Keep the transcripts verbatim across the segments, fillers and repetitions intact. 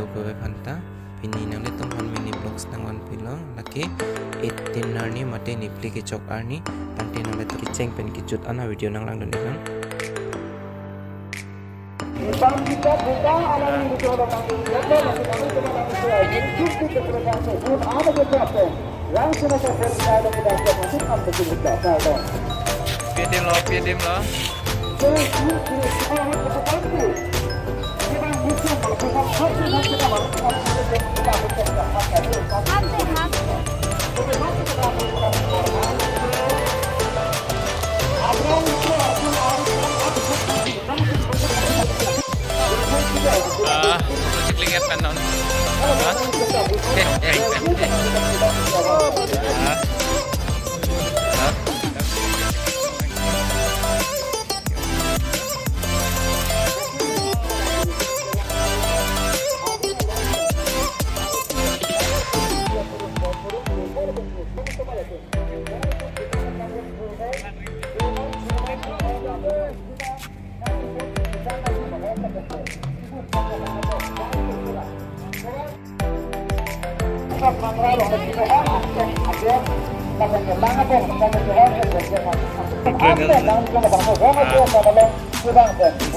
Kove phanta, pini nanglitum aphan mini vlogs nangvanpilo, lake eighteen arni mate Nipli kechok arni, tangte nanglitum kecheng pen kejut an avideo nanglangdun iknang. Pidim lo, pidim lo. Ah, siklinget kan non. Ah, eh, eh, eh, eh. Ah. Ah.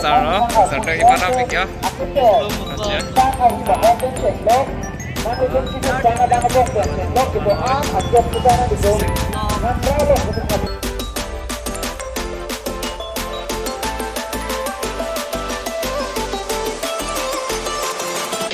Sir, oh, sir, to ipan apik ya. Acha.